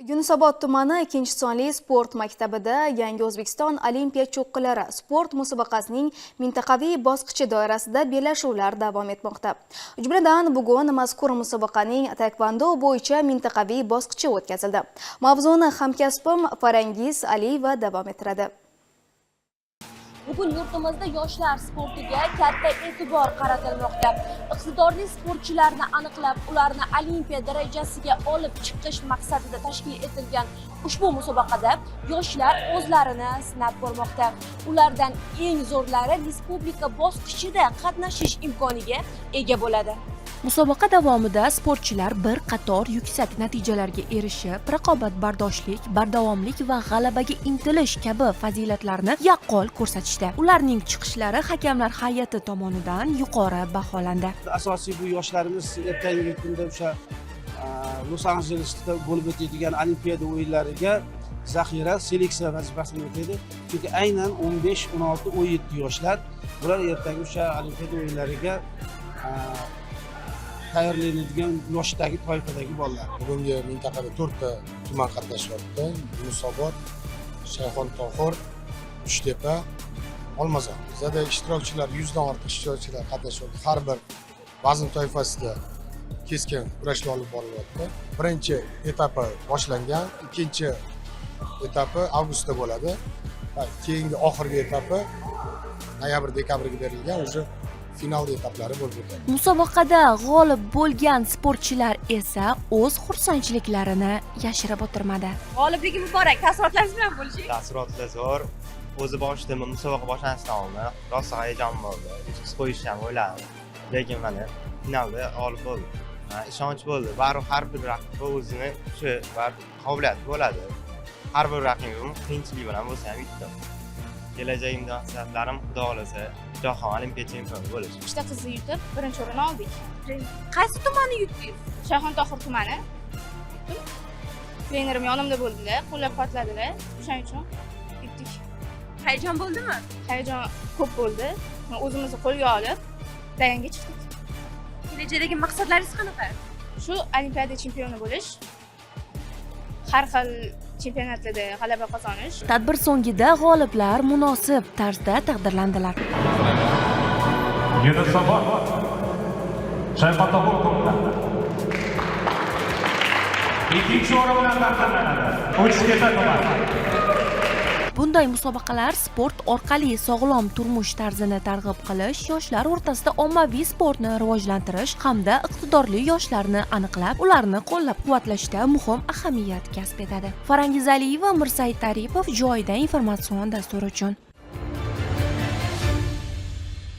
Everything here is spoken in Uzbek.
Yunusobod tumani 2-sonli sport maktabida Yangi O'zbekiston Olimpiya cho'qqilari sport musobaqasining mintaqaviy bosqichi doirasida bellashuvlar davom etmoqda. Jumladan, bugun mazkur musobaqaning taekvondo bo'yicha mintaqaviy bosqichi o'tkazildi. Mavzuni hamkasbim Farangiz Aliyeva davom ettiradi. Bugun yurtimizda yoshlar sportiga katta e'tibor qaratilmoqda. Iqtidorli sportchilarni aniqlab, ularni olimpiya darajasiga olib chiqish maqsadida tashkil etilgan ushbu musobaqada yoshlar o'zlarini sinab ko'rmoqda. Ulardan eng zo'rlari respublika bosqichida qatnashish imkoniga ega bo'ladi. Musobaqa davomida sportchilar bir qator yuksak natijalarga erishib, raqobatbardoshlik, bardavomlik va g'alabaga intilish kabi fazilatlarni yaqqol ko'rsatishdi. Ularning chiqishlari hakamlar hay'ati tomonidan yuqori baholandi. Asosiy bu yoshlarimiz ertangi kunda o'sha Los Anjelesda bo'lib o'tadigan Olimpiada o'yinlariga zaxira, seleksiya vazifasini o'taydi, chunki aynan 15, 16, 17 yoshlar, bular ertangi o'sha Olimpiada o'yinlariga tayyorlanadigan yoshdagi toifadagi bolalar. Bugungi mintaqada to'rtta tuman qatnashyapti: Yunusobod, Shayxontohur, Uchtepa, Olmazor. Bizada ishtirokchilar, 100dan ortiq ishtirokchilar qatnashyapti. Har bir vazn toifasida keskin kurashlar olib borilyapti. Birinchi etapi boshlangan, ikkinchi etapi avgustda bo'ladi va keyingi oxirgi etapi noyabr, dekabrga berilgan, уже final etaplari bo'lib o'tadi. Musobaqada g'olib bo'lgan sportchilar esa o'z xursandchiliklarini yashirib o'tirmadi. G'olibligi muborak, taassurotlaringiz bilan bo'lishing. Taassurotlar zo'r. O'zi boshida, musobaqa boshlanishidan oldin rosa hayajon bo'ldi, yutqizib qo'yishni ham o'yladim, lekin mana finalda g'olib bo'ldim. Ha, ishonch bo'ldi. Baribir har bir raqibni o'zini kuchi va qobiliyati bo'ladi. Har bir raqibim qiyinchilik bilan bo'lsa ham yutdim. Kelajagimda maqsadlarim, xudo xohlasa, jahon, olimpiya chempioni bo'lish. Uchta qizni yutib, birinchi o'rinni oldik. Qaysi tumanni yutdingiz? Shayxontohur tumani yutdim. Trenerim yonimda bo'ldilar, qo'llab quvvatladilar, o'shaning uchun yutdik. Hayajon bo'ldimi? Hayajon ko'p bo'ldi. O'zimizni qo'lga olib, dayanga chiqdik. Kelajakdagi maqsadlaringiz qanaqa? Shu olimpiada chempioni bo'lish, har xil chempionatlarda g'alaba qozonish. Tadbir so'ngida g'oliblar munosib tarzda taqdirlandilar. Yunusobod, Shayxontohur tumani. Ikkinchi o'rin bilan taqdirlanadi Uchtepa tumani. Bunday musobaqalar sport orqali sog'lom turmush tarzini targ'ib qilish, yoshlar o'rtasida ommaviy sportni rivojlantirish hamda iqtidorli yoshlarni aniqlab, ularni qo'llab-quvvatlashda muhim ahamiyat kasb etadi. Farangiz Aliyeva, Mirsaid Taripov, joyida informatsion dastur uchun.